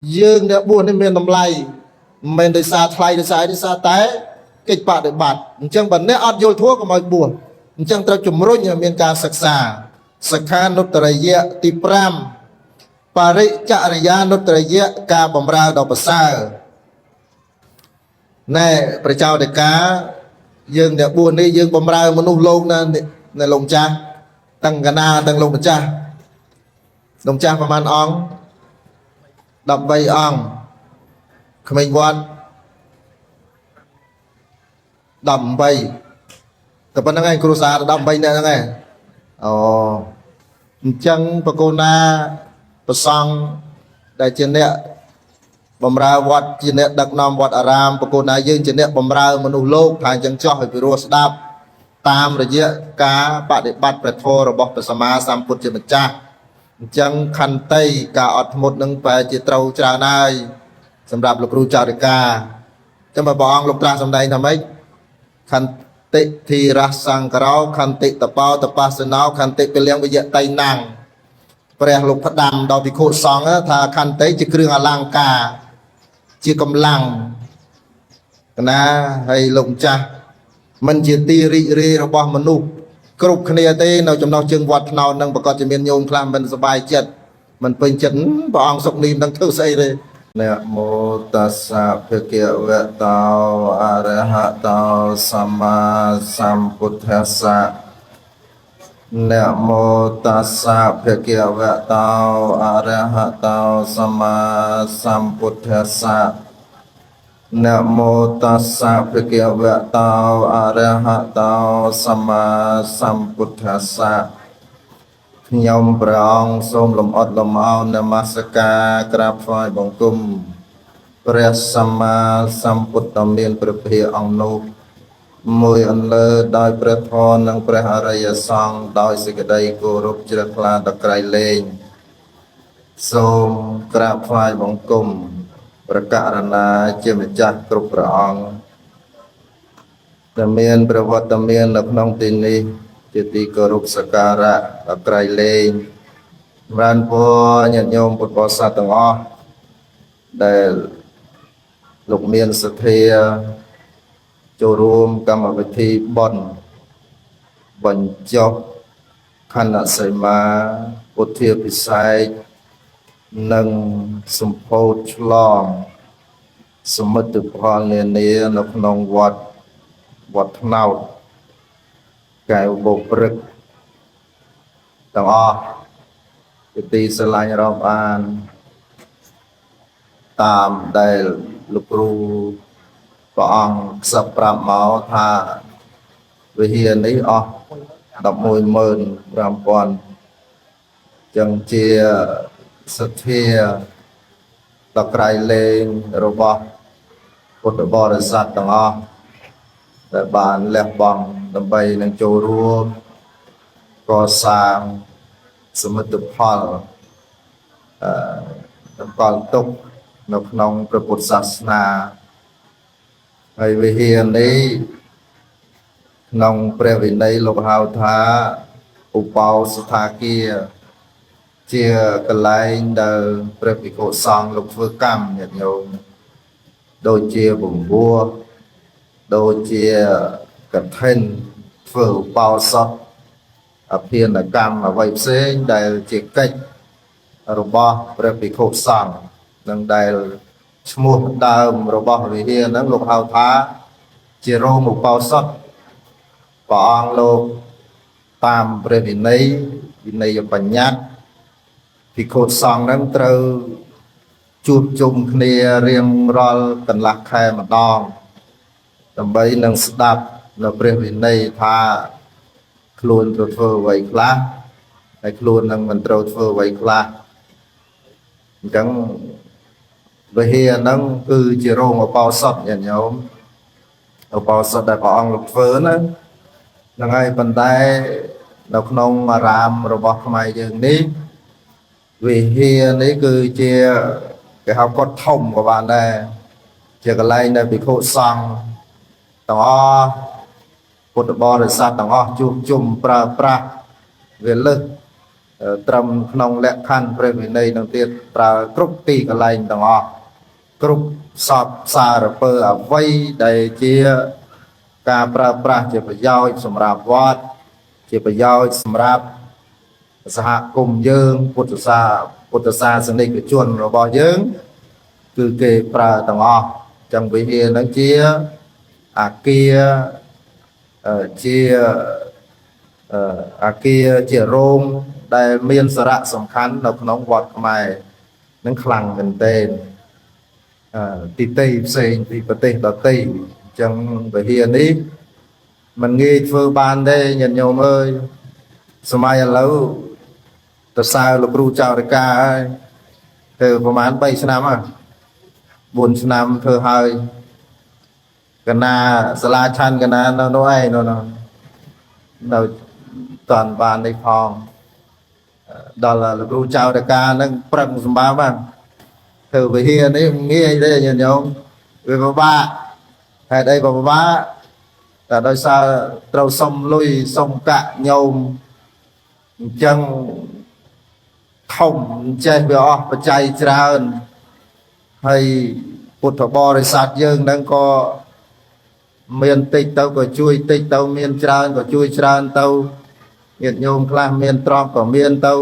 យើងអ្នកបួសនេះមានតម្លៃមិនមែនដោយសារថ្លៃដោយសារអីដោយសារតែកិច្ចបដិបត្តិអញ្ចឹងបើអ្នកអត់យល់ធម៌កុំឲ្យបួសអញ្ចឹងត្រូវជំរុញឲ្យមានការសិក្សាសិក្ខានុត្តរិយៈទី5បរិចរិយានុត្តរិយៈការបំរើដ៏ប្រសើរណែព្រះចៅតិកាយើងអ្នកបួសនេះយើងបំរើមនុស្សលោកណាណែលោកម្ចាស់ទាំងកណាទាំងលោកម្ចាស់លោកម្ចាស់ប្រហែលអង្គ13អង្គក្មេងវត្ត18តែប៉ុណ្្នឹងឯងគ្រួសារ18នាក់ហ្នឹងឯងអូអញ្ចឹងបកូនណាប្រសង់ដែលជាអ្នកបំរើវត្តជាអ្នកដឹកនាំវត្តអារាមបកូនណាយើងជាអ្នកបំរើមនុស្សលោកថាអញ្ចឹងចោះឲ្យពិរោះស្ដាប់តាមរយៈការបដិបត្តិព្រះធម៌របស់ព្រះសម្មាសម្ពុទ្ធជាម្ចាស់អញ្ចឹងខន្តីការអត់ធ្មត់នឹងបែរជាត្រូវច្រើនហើយសម្រាប់លោកគ្រូចារិកាអញ្ចឹងបើព្រះអង្គលោកត្រាស់សម្ដែងថាម៉េចខន្តិធិរសង្ករោខន្តិតបោតបស្សណោខន្តិពលៀងវិយតៃណាំងព្រះលោកផ្ដាំដល់ភិក្ខុសង្ឃថាខន្តីជាគ្រឿងអលង្ការជាកម្លាំងកណាហើយលោកម្ចាស់មិនជាទីរីករាយរបស់មនុស្សគ្រប់គ្នាទេនៅចំណោះជើងវត្តថ្នោតនឹងប្រកាសជាមានញោមខ្លះមិនសប្បាយចិត្តមិនពេញចិត្តព្រះអង្គសុកនីមិនដឹងធ្វើស្អីទេ នមោតស្សៈភគវៈតោអរហតោសម្មាសម្ពុទ្ធស្សៈនមោតស្សៈភគវៈតោអរហតោសម្មាសម្ពុទ្ធស្សៈនមោតស្សៈភគវៈតោអរហតោសម្មាសម្ពុទ្ធស្សៈខ្ញុំព្រះអង្គសូមលំអត់លំអោននមស្ការក្រាបថ្វាយបង្គំព្រះសម្មាសម្ពុទ្ធមានព្រះភិក្ខអង្គនោះមួយអន្លើដោយព្រះធម៌និងព្រះអរិយសង្ឃដោយសេចក្តីគោរពជ្រះថ្លាដល់ក្រៃលែងសូមក្រាបថ្វាយបង្គំព្រះករុណាជាម្ចាស់គ្រប់ព្រះអង្គដែលមានព្រះវត្តមាននៅក្នុងទីនេះជាទីគោរពសក្ការៈដល់ក្រៃលែងចម្រើនពរញាតិញោមពុទ្ធបរិស័ទទាំងអស់ដែលលោកមានសទ្ធាចូលរួមកម្មវិធីបុណ្យបញ្ចុះខណ្ឌសីមាពុទ្ធាភិសេកនិងសម្ពោធឆ្លងសមិទ្ធផលនានានៅក្នុងវត្តវត្តថ្នោតកែវបូព្រឹកទាំងអស់ជាទីស្រឡាញ់រាប់អានតាមដែលលោកគ្រូព្រះអង្គខ្សឹបប្រាប់មកថាវិហារនេះអស់115,000ចឹងជាសទ្ធាដល់ក្រៃលែងរបស់ពុទ្ធបរិស័ទទាំងអស់ដែលបានលះបង់ដើម្បីនឹងចូលរួមកសាងសមិទ្ធផលអឺតម្កល់ទុកនៅក្នុងព្រះពុទ្ធសាសនាហើយវិហារនេះក្នុងព្រះវិន័យលោកហៅថាឧបោសថាគារជាកន្លែងដែលព្រះភិក្ខុសង្ឃលោកធ្វើកម្មញាតិញោមដូចជាពំពោះដូចជាកឋិនធ្វើឧបោសថអភិនកម្មអ្វីផ្សេងដែលជាកិច្ចរបស់ព្រះភិក្ខុសង្ឃនឹងដែលឈ្មោះដើមរបស់វិហារហ្នឹងលោកហៅថាជារោងឧបោសថព្រះអង្គលោកតាមព្រះវិន័យវិន័យបញ្ញត្តិភិក្ខុសង្ឃហ្នឹងត្រូវជួបជុំគ្នារៀងរាល់កន្លះខែម្ដងដើម្បីនឹងស្ដាប់នៅព្រះវិន័យថាខ្លួនត្រូវធ្វើអ្វីខ្លះហើយខ្លួននឹងមិនត្រូវធ្វើអ្វីខ្លះអញ្ចឹងវិហារហ្នឹងគឺជារោងឧបោសថញាតិញោមឧបោសថដែលព្រះអង្គលោកធ្វើណាហ្នឹងហើយប៉ុន្តែនៅក្នុងអារាមរបស់ខ្មែរយើងនេះវិហារនេះគឺជាគេហៅកុដិធំក៏បានដែរជាកន្លែងដែលភិក្ខុសង្ឃទាំងអស់ពុទ្ធបរិស័ទទាំងអស់ជួបជុំប្រើប្រាស់វាលឹះ ត្រឹមក្នុងលក្ខខណ្ឌព្រះវិន័យនឹងទៀតប្រើគ្រប់ទីកន្លែងទាំងអស់គ្រប់សពសារពើអ្វីដែលជាការប្រើប្រាស់ជាប្រយោជន៍សម្រាប់វត្តជាប្រយោជន៍សម្រាប់សហគមន៍យើងពុទ្ធសាសនិកជនរបស់យើងគឺគេប្រើទាំងអស់ចឹងវិហារនឹងជាអាគារជាអាគារជារោងដែលមានសារៈសំខាន់នៅក្នុងវត្តខ្មែរនឹងខ្លាំងមែនទែនទីតីផ្សេងពីប្រទេសដទៃអញ្ចឹងវិហារនេះมันងាយធ្វើបានទេញាតិញោមអើយសម័យឥឡូវទៅសើលោកគ្រូចៅរិកាហើយធ្វើប្រហែល3ឆ្នាំហើយ4ឆ្នាំធ្វើហើយកណាសាលាឆាន់កណានៅនោះឯងនៅនោះនៅតាន់បាននេះផងដល់លោកគ្រូចៅរិកានឹងប្រឹងសម្បើមហ្នឹងធ្វើវិហារនេះងាយទេញាតិញោមវាពិបាកហេតុអីក៏ពិបាកតែដោយសារត្រូវសុំលុយសុំកាក់ញោមអញ្ចឹងធំចេះវាអស់បច្ច័យច្រើនហើយពុទ្ធបរិស័ទយើងនឹងក៏មានតិចទៅក៏ជួយតិចទៅមានច្រើនក៏ជួយច្រើនទៅញាតិញោមខ្លះមានទ្រព្យក៏មានទៅ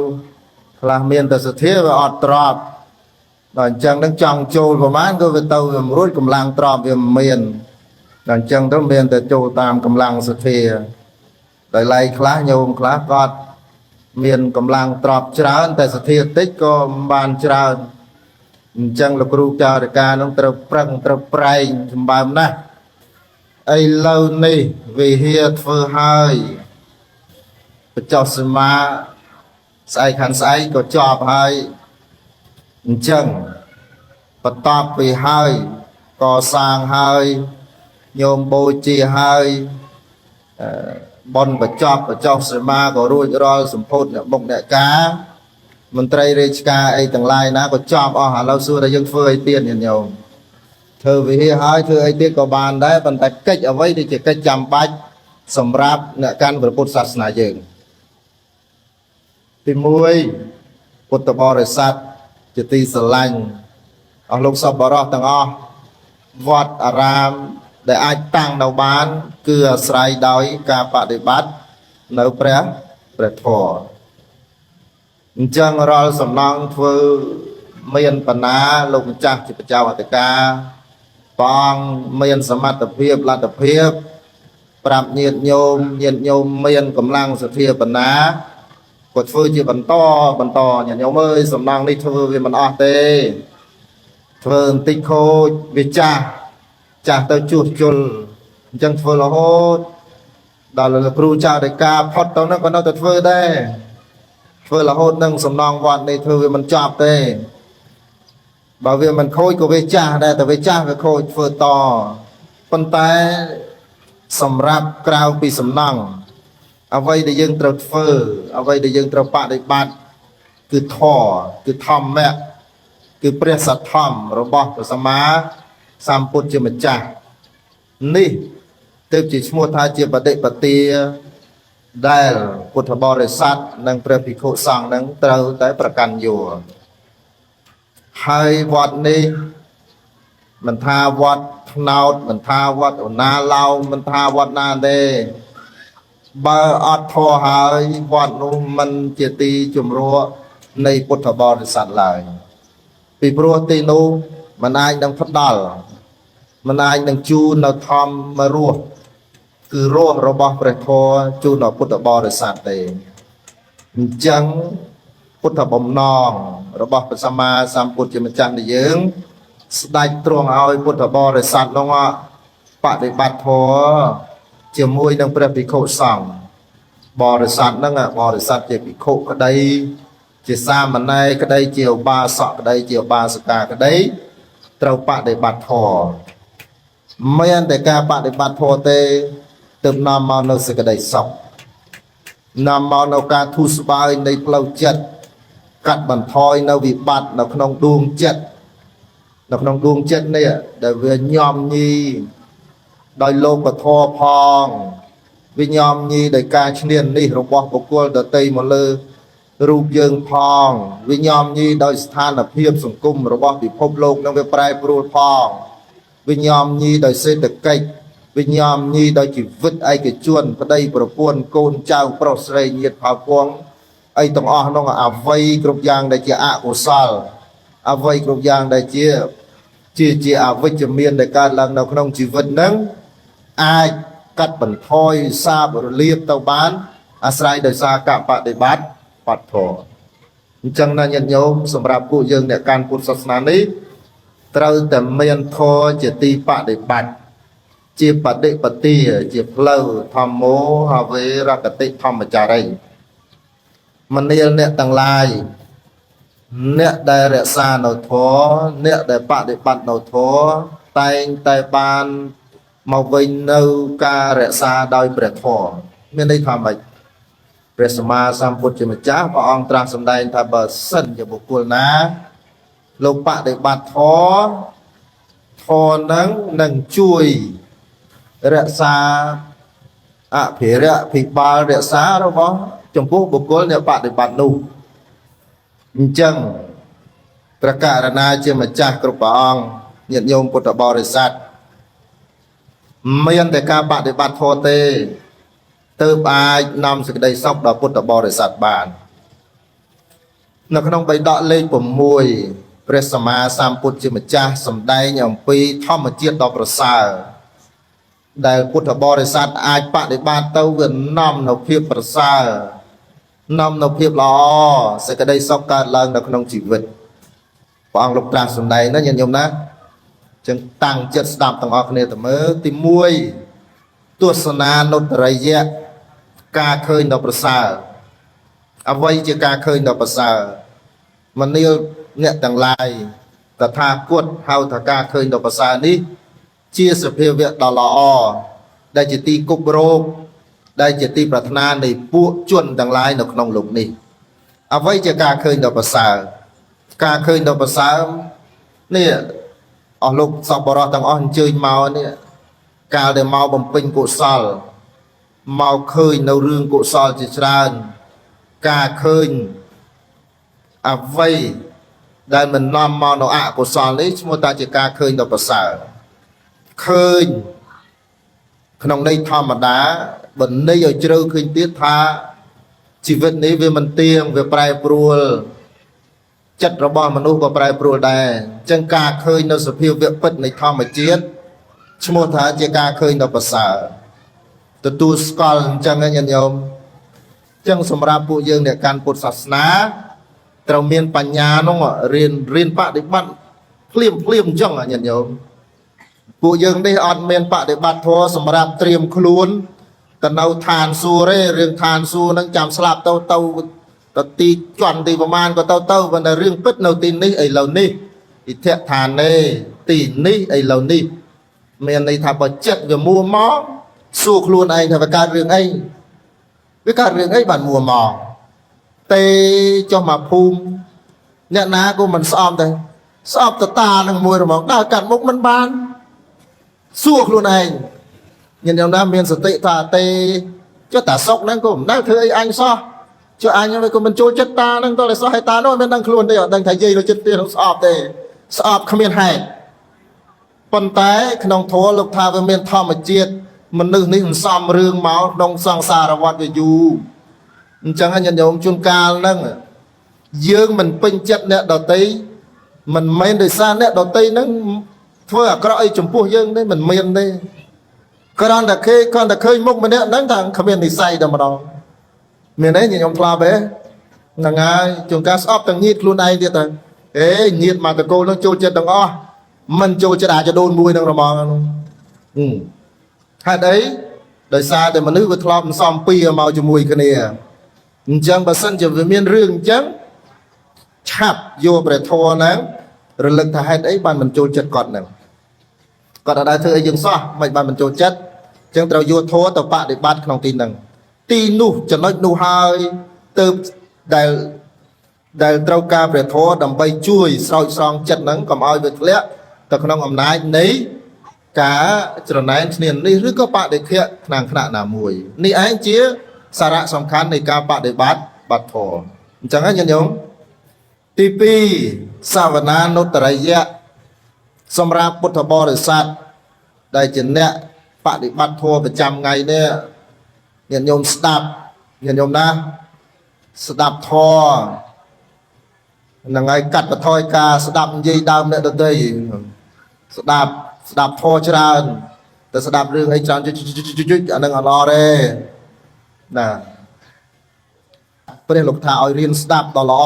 ខ្លះមានតែសទ្ធាវាអត់ទ្រព្យដល់អញ្ចឹងនឹងចង់ចូលប្រហែលក៏វាទៅវាមិនរួចកម្លាំងទ្រព្យវាមិនមានដល់អញ្ចឹងទៅមានតែចូលតាមកម្លាំងសទ្ធាដោយឡែកខ្លះញោមខ្លះគាត់មានកម្លាំងទ្រព្យច្រើនតែសទ្ធាតិចក៏មិនបានច្រើនអញ្ចឹងលោកគ្រូចារិកានឹងត្រូវប្រឹងត្រូវប្រែងសម្បើមណាស់ឥឡូវនេះវិហារធ្វើហើយបច្ចុសមាស្អែកខាងស្អែកក៏ចប់ហើយអញ្ចឹងបន្ទាប់ពីហើយកសាងហើយញោមបូជាហើយបនបញ្ចប់បច្ចុសមាក៏រួចរាល់សម្ពុតអ្នកបុកអ្នកការមន្ត្រីរាជការអីទាំងឡាយណាក៏ចប់អស់ឥឡូវសួរថាយើងធ្វើអីទៀតញាតិញោមធ្វើវិហារហើយធ្វើអីទៀតក៏បានដែរប៉ុន្តែកិច្ចអ្វីដែលជាកិច្ចចាំបាច់សម្រាប់អ្នកកាន់ព្រះពុទ្ធសាសនាយើងទី1ពុទ្ធបរិស័ទជាទីស្រឡាញ់អស់លោកសប្បុរសទាំងអស់វត្តអារាមដែលអាចតាំងនៅបានគឺអាស្រ័យដោយការបដិបត្តិនៅព្រះធម៌អញ្ចឹងរាល់សំណង់ធ្វើមានបណ្ណាលោកម្ចាស់ជាព្រះចៅអធិការព្រះអង្គមានសមត្ថភាពលទ្ធភាពប្រាប់ញាតិញោមញាតិញោមមានកម្លាំងសទ្ធាបណ្ណាក៏ធ្វើជាបន្តបន្តញាតិញោមអើយសំណង់នេះធ្វើវាមិនអស់ទេធ្វើបន្តិចខូចវាចាស់ចាស់ទៅជួសជុលអញ្ចឹងធ្វើរហូតដល់លោកគ្រូចៅអធិការផុតទៅនោះក៏នៅតែធ្វើដែរធ្វើរហូតនឹងសំណង់វត្តនេះធ្វើវាមិនចប់ទេបើវាមិនខូចក៏វាចាស់ដែរតែវាចាស់វាខូចធ្វើតប៉ុន្តែសម្រាប់ក្រៅពីសំណង់អ្វីដែលយើងត្រូវធ្វើអ្វីដែលយើងត្រូវបដិបត្តិគឺធម៌គឺធម្មៈគឺព្រះសទ្ធំរបស់ព្រះសម្មាសម្ពុទ្ធជាម្ចាស់នេះទើបជាឈ្មោះថាជាបដិបទាដែលពុទ្ធបរិស័ទនិងព្រះភិក្ខុសង្ឃនឹងត្រូវតែប្រកាន់យោហើយវត្តនេះមិនថាវត្តថ្នោតមិនថាវត្តឧណាឡោមមិនថាវត្តណាទេបើអត់ធម៌ហើយវត្តនោះមិនជាទីជំរកនៃពុទ្ធបរិស័ទឡើយពីព្រោះទីនោះមិនអាចនឹងផ្ដល់មិនអាចនឹងជូននៅធម្មរសគឺរសរបស់ព្រះធម៌ជូនដល់ពុទ្ធបរិស័ទទេអញ្ចឹងពុទ្ធបំណងរបស់ព្រះសម្មាសម្ពុទ្ធជាម្ចាស់នៃយើងស្ដេចទ្រង់ឲ្យពុទ្ធបរិស័ទនោះបដិបត្តិធម៌ជាមួយនឹងព្រះភិក្ខុសង្ឃបរិស័ទហ្នឹងបរិស័ទជាភិក្ខុក្តីជាសាមណេរក្តីជាឧបាសកក្តីជាឧបាសិកាក្តីត្រូវបដិបត្តិធម៌មានតែការបដិបត្តិធម៌ទេទើបនាំមកនូវសេចក្តីសុខនាំមកនូវការធូរស្បើយនៃផ្លូវចិត្តកាត់បន្ថយនៅវិបត្តិនៅក្នុងដួងចិត្តនៅក្នុងដួងចិត្តនេះដែលវាញោមញីដោយលោកធម៌ផងវាញោមញីដោយការឈ្នានីសរបស់បុគ្គលដទៃមកលើ រូបយើងផងវាញោមញីដោយស្ថានភាពសង្គមរបស់ពិភពលោកនឹងវាប្រែប្រួលផងវាញោមញីដោយសេដ្ឋកិច្ចវាញោមញីដោយជីវិតឯកជនប្តីប្រពន្ធកូនចៅប្រុសស្រីញាតិផលពងអីទាំងអស់នោះអ្វីគ្រប់យ៉ាងដែលជាអកុសលអ្វីគ្រប់យ៉ាងដែលជាជាជាអវិជ្ជមានដែលកើតឡើងនៅក្នុងជីវិតហ្នឹងអាចកាត់បន្ថយសាបរលាបទៅបានអាស្រ័យដោយសារការបដិបត្តិបត្តិធម៌អញ្ចឹងណាញាតិញោមសម្រាប់ពួកយើងអ្នកកាន់ពុទ្ធសាសនានេះត្រូវតែមានធម៌ជាទីបដិបត្តិជាបដិបទាជាផ្លូវធម្មោហវេរកតិធម្មចារីមនាលអ្នកទាំងឡាយអ្នកដែលរក្សានៅធម៌អ្នកដែលបដិបត្តិនៅធម៌តែងតែបានមកវិញនៅការរក្សាដោយព្រះធម៌មានន័យថាម៉េចព្រះសម្មាសម្ពុទ្ធជាម្ចាស់ព្រះអង្គត្រាស់សម្ដែងថាបើសិនជាបុគ្គលណាលោកបដិបត្តិធម៌ធម៌នឹងនឹងជួយរក្សាអភិរក្សភិបាលរក្សារបស់ចំពោះបុគ្គលអ្នកបដិបត្តិនោះអញ្ចឹងព្រះករណាជាម្ចាស់គ្រប់ព្រះអង្គញាតិញោមពុទ្ធបរិស័ទមានតែការបដិបត្តិធម៌ទេទើបអាចនាំសេចក្តីសុខដល់ពុទ្ធបរិស័ទបាននៅក្នុងបិដកលេខ6ព្រះសម្មាសម្ពុទ្ធជាម្ចាស់សម្ដែងអំពីធម្មជាតិដ៏ប្រសើរដែលពុទ្ធបរិស័ទអាចបដិបត្តិទៅវានាំនូវភាពប្រសើរនាំនូវភាពល្អសេចក្តីសុខកើតឡើងនៅក្នុងជីវិតព្រះអង្គលោកត្រាស់សម្ដែងណាញាតិញោមណាចឹងតាំងចិត្តស្ដាប់ទាំងអស់គ្នាទៅមើលទី1ទស្សនានុត្តរិយៈការឃើញដ៏ប្រសើរអ្វីជាការឃើញដ៏ប្រសើរមនាលអ្នកទាំងឡាយតថាគតហៅថាការឃើញដ៏ប្រសើរនេះជាសភាវៈដ៏ល្អដែលជាទីគប់រោគដែលជាទីប្រាថ្នានៃពួកជនទាំងឡាយនៅក្នុងលោកនេះអ្វីជាការឃើញដ៏ប្រសើរការឃើញដ៏ប្រសើរនេះអស់លោកសពបរោះទាំងអស់អញ្ជើញមកនេះកាលដែលមកបំពេញកុសលមកឃើញនៅរឿងកុសលជាច្រើនការឃើញអ្វីដែលមិននាំមកនៅអកុសលនេះឈ្មោះថាជាការឃើញដ៏ប្រសើរឃើញក្នុងន័យធម្មតាបើន័យឲ្យជ្រៅឃើញទៀតថាជីវិតនេះវាមិនទៀងវាប្រែប្រួលចិត្តរបស់មនុស្សក៏ប្រែប្រួលដែរអញ្ចឹងការឃើញនៅសភាវៈពិតនៃធម្មជាតិឈ្មោះថាជាការឃើញដ៏ប្រសើរទទួលស្គាល់អញ្ចឹងណាញាតិញោមអញ្ចឹងសម្រាប់ពួកយើងអ្នកកាន់ពុទ្ធសាសនាត្រូវមានបញ្ញានោះរៀនរៀនបដិបត្តិភ្លាមភ្លាមអញ្ចឹងញាតិញោមពួកយើងនេះអត់មានបដិបត្តិធម៌សម្រាប់ត្រៀមខ្លួនទៅនៅឋានសួគ៌ទេរឿងឋានសួគ៌ហ្នឹងចាំស្លាប់ទៅទៅទៅទីជន់ទីប្រមាណក៏ទៅទៅប៉ុន្តែរឿងពិតនៅទីនេះឥឡូវនេះអិធដ្ឋានេទីនេះឥឡូវនេះមានន័យថាបើចិត្តវាមួមកសួរខ្លួនឯងថាវាកើតរឿងអីវាកើតរឿងអីបានមួមកទេចុះមកភូមិអ្នកណាក៏មិនស្អប់ដែរស្អប់តតានឹងមួយរមងដើរកាត់មុខមិនបានសួរខ្លួនឯងញាតិញោមណាមានសតិថាទេចុះតាសុកហ្នឹងក៏មិនដែលធ្វើអីអញសោះចុះអញហ្នឹងក៏មិនចូលចិត្តតាហ្នឹងតោះតែសោះឲ្យតានោះមិនដឹងខ្លួនទេអត់ដឹងថាយាយនៅចិត្តទៀតស្អប់ទេស្អប់គ្មានហេតុប៉ុន្តែក្នុងធម៌លោកថាវាមានធម្មជាតិមនុស្សនេះមិនសមរឿងមកក្នុងសង្សារវដ្តវាយូរអញ្ចឹងញាតិញោមជួនកាលហ្នឹងយើងមិនពេញចិត្តអ្នកដតីមិនមែនដោយសារអ្នកដតីហ្នឹងធ្វើអាក្រក់អីចំពោះយើងទេមិនមានទេគ្រាន់តែគេគ្រាន់តែឃើញមុខម្នាក់ហ្នឹងថាគ្មាននិស័យតែម្ដងមានទេញាតិញោមធ្លាប់ទេហ្នឹងហើយជួនកាលស្អប់ទាំងញាតខ្លួនឯងទៀតទៅអេញាតមកតកូលហ្នឹងចូលចិត្តទាំងអស់មិនចូលចិត្តអាចដូនមួយហ្នឹងរមងហ្នឹងហេតុអីដោយសារតែមនុស្សវាធ្លាប់សំពីមកជាមួយគ្នាអញ្ចឹងបើសិនជាវាមានរឿងអញ្ចឹងឆាប់យកព្រះធម៌ហ្នឹងរលឹកថាហេតុអីបានមិនចូលចិត្តគាត់ហ្នឹងគាត់អត់ដែលធ្វើអីយើងសោះមិនបានមិនចូលចិត្តអញ្ចឹងត្រូវយកធម៌ទៅបដិបត្តិក្នុងទីហ្នឹងទីនោះចំណុចនោះហើយទៅដែលដែលត្រូវការព្រះធម៌ដើម្បីជួយស្រោចស្រង់ចិត្តហ្នឹងកុំឲ្យវាធ្លាក់ទៅក្នុងអំណាចនៃការច្រណែនឈ្នាននេះឬក៏បដិខៈក្នុងថ្នាក់ណាមួយនេះឯងជាសារៈសំខាន់នៃការបដិបត្តិបាត់ធម៌។ អញ្ចឹងណាញាតិញោមទី2សាវនានុត្តរិយៈសម្រាប់ពុទ្ធបរិស័ទដែលជាអ្នកបដិបត្តិធម៌ប្រចាំថ្ងៃនេះញាតិញោមស្ដាប់ញាតិញោមណាស្ដាប់ធម៌ហ្នឹងហើយកាត់បន្ថយការស្ដាប់និយាយដើមអ្នកដទៃស្ដាប់ស្ដាប់ធម៌ច្រើនតែស្ដាប់រឿងអីច្រើនជុចជុចជុចជុចអាហ្នឹងអត់ល្អទេណាព្រះលោកថាឲ្យរៀនស្ដាប់ដល់ល្អ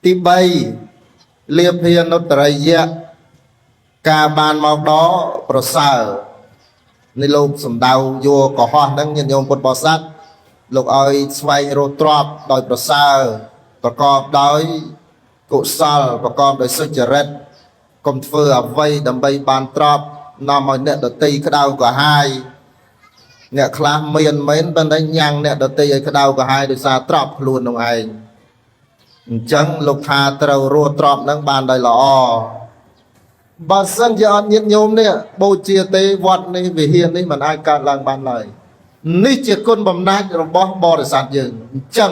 ទី3លាភានុត្តរិយៈការបានមកដល់ប្រសើរនេះលោកសំដៅយកកុហកហ្នឹងញាតិញោមពុទ្ធបរិស័ទលោកឲ្យស្វែងរកទ្រព្យដោយប្រសើរប្រកបដោយកុសលប្រកបដោយសុចរិតកុំធ្វើអ្វីដើម្បីបានទ្រព្យនាំឲ្យអ្នកដទៃក្តៅក្រហាយអ្នកខ្លះមានមែនប៉ុន្តែញ៉ាំងអ្នកដទៃឲ្យក្តៅក្រហាយដោយសារទ្រព្យខ្លួននោះឯងអញ្ចឹងលោកថាត្រូវរស់ទ្រព្យហ្នឹងបានដោយល្អបើសិនជាអត់ញាតិញោមនេះបូជាទេវត្តនេះវិហារនេះមិនអាចកើតឡើងបានឡើយនេះជាគុណបំណាច់របស់បរិស័ទយើងអញ្ចឹង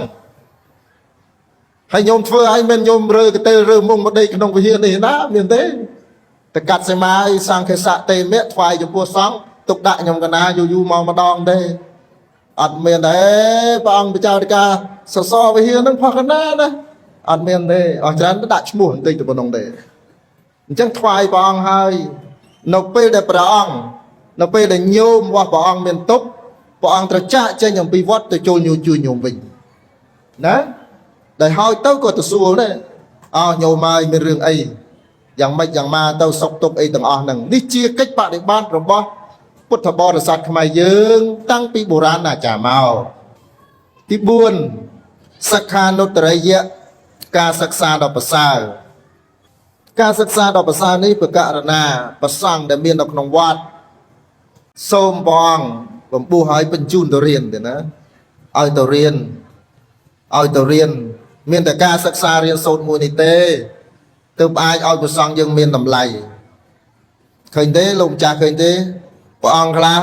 ហើយញោមធ្វើឲ្យមិនញោមរើកទេលរើមុងមកដេកក្នុងវិហារនេះណាមានទេតកាត់សីមាអីសង្ឃេសៈទេមៈថ្វាយចំពោះសង្ឃទុកដាក់ខ្ញុំកណាយូរយូរមកម្ដងទេអត់មានទេព្រះអង្គបច្ចោតិកាសសរវិហារនឹងផុសកណាណាអត់មានទេអស់ច្រើនដាក់ឈ្មោះបន្តិចទៅប៉ុណ្ណឹងទេអញ្ចឹងថ្វាយព្រះអង្គហើយនៅពេលដែលព្រះអង្គនៅពេលដែលញោមរបស់ព្រះអង្គមានទុក្ខព្រះអង្គត្រូវចាកចេញអំពីវត្តទៅចូលញោមជួយញោមវិញណាដែលហើយទៅក៏ទៅសួរដែរអោញោមហើយមានរឿងអីយ៉ាងម៉េចយ៉ាងម៉ាទៅសុខទុក្ខអីទាំងអស់ហ្នឹងនេះជាកិច្ចបដិបត្តិរបស់ពុទ្ធបរិស័ទខ្មែរយើងតាំងពីបុរាណអាចារ្យមកទី4សិក្ខានុត្តរិយៈការសិក្សាដ៏ប្រសើរការសិក្សាដ៏ប្រសើរនេះប្រករណាប្រសង់ដែលមាននៅក្នុងវត្តសូមបងបំពោះឲ្យបញ្ជូនទៅរៀនទេណាឲ្យទៅរៀនឲ្យទៅរៀនមានតែការសិក្សារៀនសូត្រមួយនេះទេទើបអាចឲ្យព្រះសង្ឃយើងមានតម្លៃឃើញទេលោកម្ចាស់ឃើញទេព្រះអង្គខ្លះ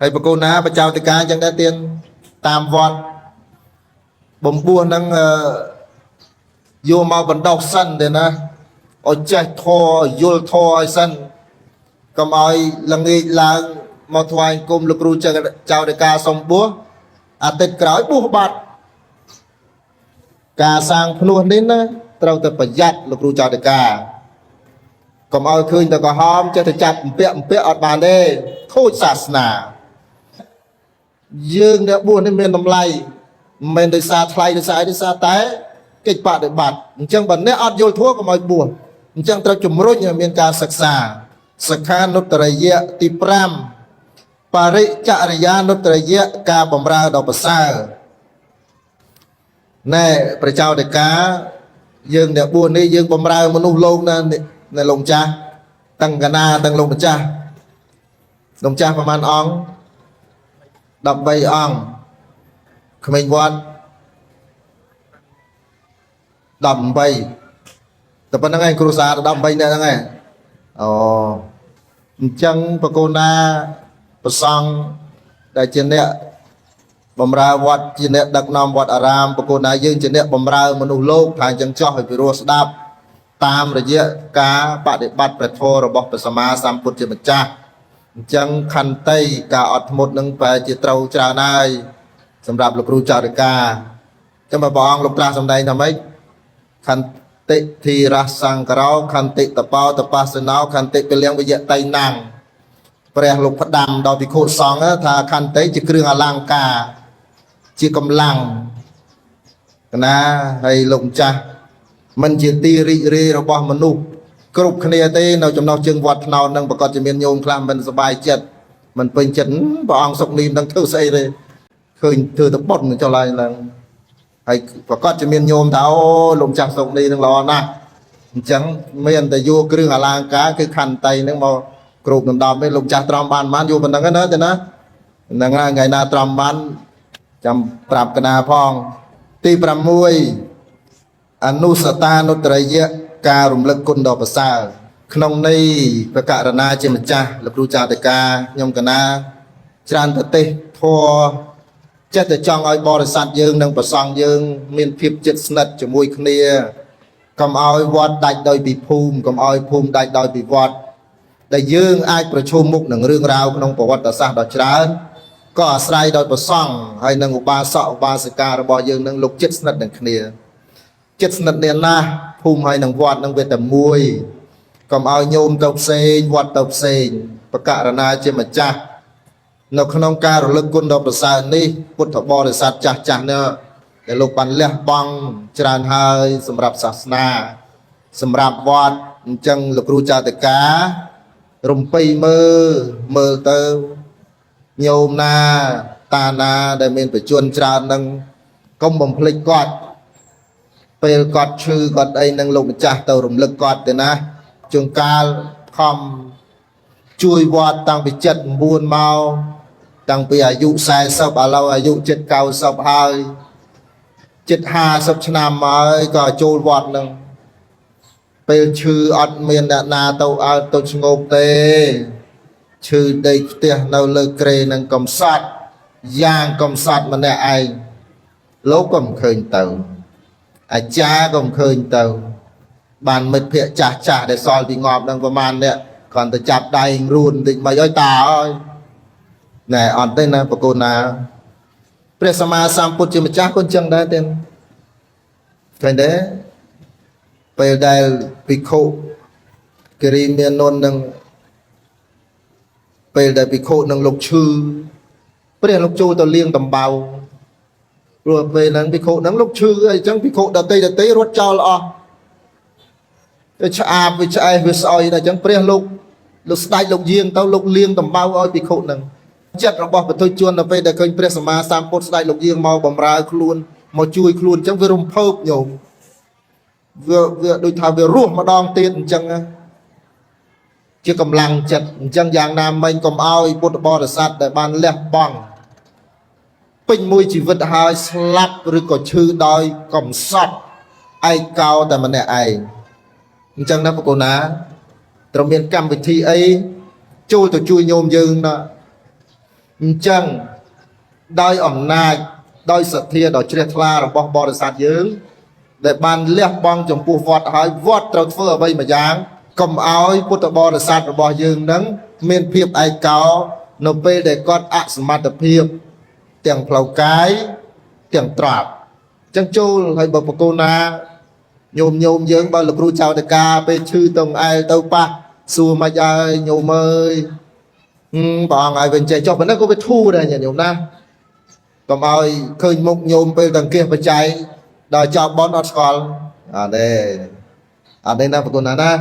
ហើយប្រគូណាបច្ចោតិកាអញ្ចឹងដែរទៀនតាមវត្តបំពោះហ្នឹងយកមកបណ្ដោះសិនទេណាឲ្យចេះធម៌យល់ធម៌ឲ្យសិនកុំឲ្យល្ងាចឡើងមកថ្វាយគុំលោកគ្រូចៅតិកាសុំបួសអាទិត្យក្រោយបួសបាត់ការសាងភ្នោះនេះណាត្រូវតែប្រយ័ត្នលោកគ្រូចៅតិកាកុំឲ្យឃើញតែក្រហមចេះតែចាប់អំពាក់អំពាក់អត់បានទេខូចសាសនាយើងអ្នកបួសនេះមានតម្លៃមិនមែនដោយសារថ្លៃដោយសារអីដោយសារតែកិច្ចបដិបត្តិអញ្ចឹងបើអ្នកអត់យល់ធម៌កុំឲ្យបួសអញ្ចឹងត្រូវជំរុញឲ្យមានការសិក្សាសិក្ខានុត្តរិយៈទី5បរិចរិយានុត្តរិយៈការបំរើដ៏ប្រសើរណែព្រះចៅតិកាយើងអ្នកបួសនេះយើងបំរើមនុស្សលោកណាណែលោកម្ចាស់ទាំងកណាទាំងលោកម្ចាស់លោកម្ចាស់ប្រហែលអង្គ13អង្គក្មេងវត្ត18តែប៉ុណ្្នឹងឯងគ្រូសា18នាក់ហ្នឹងឯងអូអញ្ចឹងប្រគូណាប្រសង់ដែលជាអ្នកបំរើវត្តជាអ្នកដឹកនាំវត្តអារាមប្រគូណាយើងជាអ្នកបំរើមនុស្សលោកថាអញ្ចឹងចោះឲ្យពិរោះស្ដាប់តាមរយៈការបដិបត្តិព្រះធម៌របស់ព្រះសម្មាសម្ពុទ្ធជាម្ចាស់អញ្ចឹងខន្តីការអត់ធ្មត់នឹងប្រែជាត្រូវច្រើនហើយសម្រាប់លោកគ្រូចារិកាចាំព្រះអង្គលោកត្រាស់សម្ដែងថាម៉េចខន្តិធីរសង្ករោខន្តិតបោតបស្សណោខន្តិពលៀងវិយតៃណាំងព្រះលោកផ្ដាំដល់ភិក្ខុសង្ឃថាខន្តីជាគ្រឿងអលង្ការជាកម្លាំងកណាហើយលោកម្ចាស់មិនជាទីរីករាយរបស់មនុស្សគ្រប់គ្នាទេនៅចំណោះជើងវត្តថ្នោតនឹងប្រកាសជាមានញោមខ្លះមិនសប្បាយចិត្តមិនពេញចិត្តព្រះអង្គសុកនីមនឹងធ្វើស្អីទេឃើញធ្វើទៅបុតចុះឡើងឡើងហើយប្រកាសជាមានញោមថាអូលោកម្ចាស់សុកនីនឹងល្អណាស់អញ្ចឹងមានតែយកគ្រឿងអលង្ការគឺខន្តីនឹងមកគ្រប់ដណ្ដប់ទេលោកម្ចាស់ទ្រាំបានបានយកប៉ុណ្្នឹងណាទេណាហ្នឹងហើយថ្ងៃណាទ្រាំបានចាំប្រាប់កណាផងទី6អនុសតានុត្តរិយៈការរំលឹកគុណដ៏ប្រសើរក្នុងន័យប្រករណាជាម្ចាស់លោកគ្រូចាតិកាខ្ញុំកណាច្រើនប្រទេសធរ ចេះតែចង់ឲ្យបរិស័ទយើងនិងប្រសង់យើង មានភាពជិតស្និទ្ធជាមួយគ្នាកុំឲ្យវត្តដាច់ដោយពីភូមិកុំឲ្យភូមិដាច់ដោយពីវត្តដែលយើងអាចប្រឈមមុខនឹងរឿងរ៉ាវក្នុងប្រវត្តិសាស្ត្រដ៏ច្រើនក៏អាស្រ័យដោយប្រសង់ហើយនិងឧបាសកឧបាសិការបស់យើងនឹងលោកជិតស្និទ្ធនឹងគ្នា ចិត្តស្និទ្ធនាណាស់ភូមិហើយនឹងវត្តនឹងវាតែមួយកុំឲ្យញោមទៅផ្សេងវត្តទៅផ្សេងបករណាជាម្ចាស់នៅក្នុងការរលឹកគុណដ៏ប្រសើរនេះពុទ្ធបរិស័ទចាស់ចាស់នេះដែលលោកបានលះបង់ច្រើនហើយសម្រាប់សាសនា សម្រាប់វត្តអញ្ចឹងលោកគ្រូចាតការំពៃមើលមើលទៅញោមណាតាណាដែលមានបជនច្រើននឹងកុំបំភ្លេចគាត់ ពេលគាត់ឈឺគាត់អីនឹងលោកម្ចាស់ទៅរំលឹកគាត់ទៅណាជួនកាលខំជួយវត្តតាំងពី79មកតាំងពីអាយុ40ឥឡូវអាយុជិត90ហើយជិត50ឆ្នាំមកហើយក៏ចូលវត្តនឹងពេលឈឺអត់មានអ្នកណាទៅអើទៅឈ្ងោកទេឈឺដេកផ្ទះនៅលើគ្រែនឹងកំសត់យ៉ាងកំសត់ម្នាក់ឯងលោកក៏មិនឃើញទៅ អាចារ្យក៏មិនឃើញទៅ បានមិត្តភ័ក្តិចាស់ចាស់ដែលសល់ពីងាប់នឹងប្រហែលនេះគ្រាន់តែចាប់ដៃរួនបន្តិចមកអើយតាអើយណែអត់ទេណាប្រគូនណាព្រះសម្មាសម្ពុទ្ធជាម្ចាស់ក៏អញ្ចឹងដែរទេឃើញទេពេលដែលភិក្ខុគិរីមាននននឹងពេលដែលភិក្ខុនឹងលោកឈឺព្រះលោកចូលទៅលាងដំបៅ ព្រោះពេលហ្នឹងភិក្ខុហ្នឹងលោកឈឺអីចឹងភិក្ខុដតីដតីរត់ចោលអស់ទៅឆ្អាបវាឆ្អេះវាស្អុយដល់ចឹងព្រះលោកលោកស្ដេចលោកយាងទៅលោកលាងដំបៅឲ្យភិក្ខុហ្នឹងចិត្តរបស់បុថុជនដល់ពេលដែលឃើញព្រះសម្មាសម្ពុទ្ធស្ដេចលោកយាងមកបំរើខ្លួនមកជួយខ្លួនចឹងវារំភើបញោមវាវាដូចថាវារស់ម្ដងទៀតអញ្ចឹងណាជាកម្លាំងចិត្តអញ្ចឹងយ៉ាងណាមិញកុំឲ្យពុទ្ធបរិស័ទដែលបានលះបង់ ពេញមួយជីវិតហើយស្លាប់ឬក៏ឈឺដោយកំសត់ឯកោតែម្នាក់ឯងអញ្ចឹងណាប្រកូនណាត្រូវមានកម្មវិធីអីចូលទៅជួយញោមយើងណាអញ្ចឹងដោយអំណាចដោយសទ្ធាដ៏ជ្រះថ្លារបស់បរិស័ទយើង ដែលបានលះបង់ចំពោះវត្តហើយវត្តត្រូវធ្វើអ្វីមួយយ៉ាងកុំឲ្យពុទ្ធបរិស័ទរបស់យើងនឹងមានភាពឯកោនៅពេលដែលគាត់អសមត្ថភាព ទាំងផ្លូវកាយទាំងទ្រព្យអញ្ចឹងចូលហើយបើប្រកូនណាញោមញោមយើងបើលោកគ្រូចៅតកាពេលឈឺទៅអែលទៅប៉ះសួរមិនអើយញោមអើយហឹមព្រះអង្គឲ្យវិញចេះចុះប៉ុណ្ណឹងក៏វាធូរដែរញាតិញោមណាកុំឲ្យឃើញមុខញោមពេលតង្គៀសបច្ច័យដល់ចប់បនអត់ស្គាល់អត់ទេអត់ទេណាប្រកូនណាណា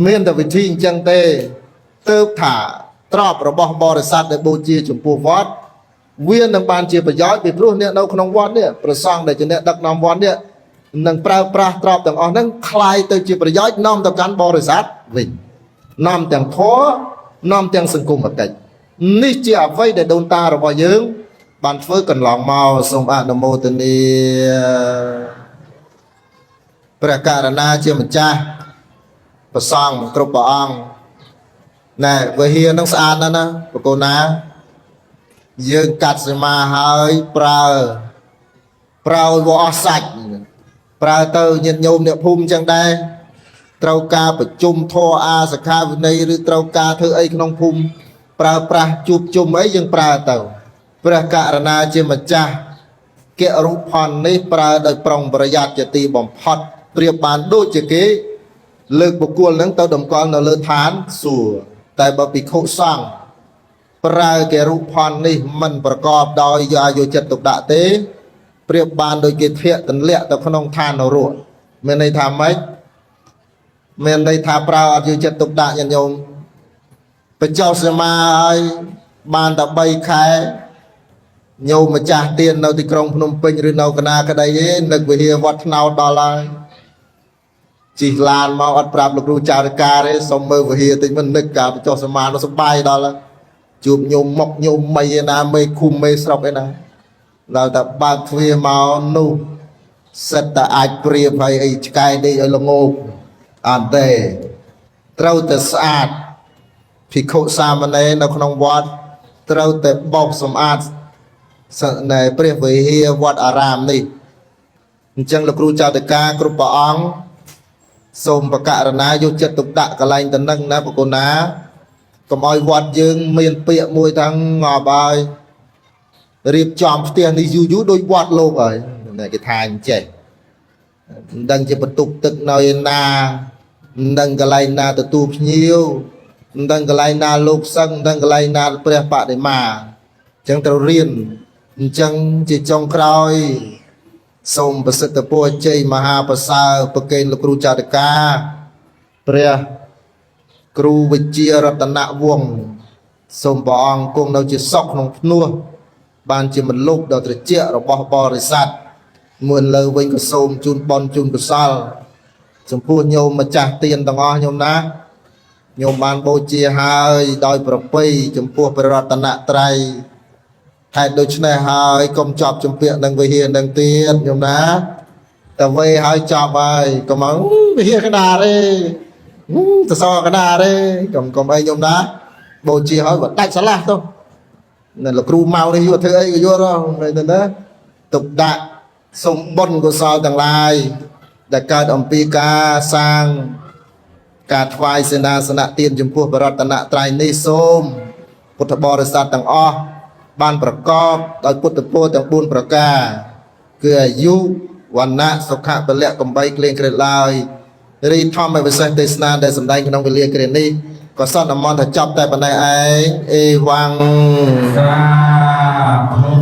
មានតែវិធីអញ្ចឹងទេទៅថាទ្រព្យរបស់បរិស័ទដែលបូជាចំពោះវត្ត វានឹងបានជាប្រយោជន៍ពីព្រោះអ្នកនៅក្នុងវត្តនេះប្រសង់ដែលជាអ្នកដឹកនាំវត្តនេះនឹងប្រើប្រាស់ទ្រព្យទាំងអស់ហ្នឹងคล้ายទៅជាប្រយោជន៍នាំទៅកាន់បរិស័ទវិញនាំទាំងធម៌នាំទាំងសង្គមកិច្ចនេះជាអ្វីដែលដូនតារបស់យើង បានធ្វើកន្លងមកសូមអនុមោទនាព្រះករណាជាម្ចាស់ប្រសង់គ្រប់ព្រះអង្គណែវិហារនឹងស្អាតណាស់ណាប្រកូនណា យើងកាត់សីមាហើយប្រើប្រើឲ្យវាអស់សាច់ប្រើទៅញាតិញោមអ្នកភូមិអញ្ចឹងដែរត្រូវការប្រជុំធរអាសខាវិន័យឬត្រូវការធ្វើអីក្នុងភូមិប្រើប្រាស់ជួបជុំអីយើងប្រើទៅព្រះករណាជាម្ចាស់គរុផននេះប្រើដោយប្រុងប្រយ័ត្នជាទីបំផុតប្រៀបបានដូចជាគេ លើកបុគ្គលនឹងទៅតម្កល់នៅលើឋានសួគ៌តែបើភិក្ខុសង្ឃ ប្រើគេរូបផននេះមិនប្រកបដោយយកយកចិត្តទុកដាក់ទេប្រៀបបានដូចគេធាក់ទន្លាក់ទៅក្នុងឋាននរកមានន័យថាម៉េចមានន័យថាប្រើអត់យកចិត្តទុកដាក់ញាតិញោមបញ្ចុះសមាឲ្យបានតែ3ខែញោមម្ចាស់ទាននៅទីក្រុងភ្នំពេញឬនៅកណាក្តីទេនឹកវិហារវត្តថ្នោតដល់ហើយជិះឡានមកអត់ប្រាប់លោកគ្រូចារិកាទេសុំមើលវិហារតិចមិននឹកការបញ្ចុះសមានោះសប្បាយដល់ហើយ ជួបញោមមកញោមមីឯណាមេឃុំមេស្រុកឯណាដល់តែបើកទ្វារមកនោះសិតតែអាចព្រៀបហើយអីឆ្កែដេកឲ្យល្ងោកអត់ទេត្រូវតែស្អាតភិក្ខុសាមណេរនៅក្នុងវត្តត្រូវតែបោកសម្អាត សនៅព្រះវិហារវត្តអារាមនេះអញ្ចឹងលោកគ្រូចៅតកាគ្រប់ព្រះអង្គសូមប្រកាសណាយកចិត្តទុកដាក់កន្លែងតំណឹងណាប្រគុណណាកុំឲ្យវត្តយើងមានពាក្យមួយថាងាប់ហើយរៀបចំផ្ទះនេះយូរយូរដូចវត្តលោកហើយគេថាអញ្ចេះមិនដឹងជាបន្ទប់ទឹកនៅឯណាមិនដឹងកន្លែងណាទទួលភ្ញៀវមិនដឹងកន្លែងណាលោកសឹងមិនដឹងកន្លែងណាព្រះបដិមាអញ្ចឹងត្រូវរៀនអញ្ចឹងជាចុងក្រោយសូមប្រសិទ្ធពរជ័យមហាប្រសើរប្រគេនលោកគ្រូចារិកាព្រះគ្រូវិជ្ជារតនវង្សសូមព្រះអង្គគង់នៅជាសុខក្នុងភ្នោះបានជាមលុបដ៏ត្រជាក់របស់បរិស័ទមួនលើវិញក៏សូមជូនបុណ្យជូនកុសលចំពោះញោមម្ចាស់ទានទាំងអស់ញោមណាញោមបានបូជាហើយដោយប្រពៃចំពោះព្រះរតនត្រ័យហេតុដូច្នេះហើយកុំចប់ជំពាក់នឹងវិហារនឹងទៀតញោមណាតែវេហើយចប់ហើយកុំមកវិហារកណ្ដាលទេសសរកណ្ដាលទេកុំអីញោមណាបូជាហើយក៏ដាច់ស្រឡះទៅនៅលោកគ្រូមកនេះយកធ្វើអីក៏យល់ទៅណាទុកដាក់សូមបុណ្យកុសលទាំងឡាយដែលកើតអំពីការសាងការថ្វាយសេនាសនៈទានចំពោះព្រះរតនត្រ័យនេះសូមពុទ្ធបរិស័ទទាំងអស់បានប្រកបដោយពុទ្ធពរទាំង4ប្រការគឺអាយុវណ្ណៈសុខៈពលៈកំបីគ្លៀងគ្រាឡើយរីធម្មវិសេសទេសនាដែលសម្ដែងក្នុងវេលាគ្រានេះក៏សន្មតថាចប់តែប៉ុណ្ណេះឯងអេវ៉ាំង សាធុ។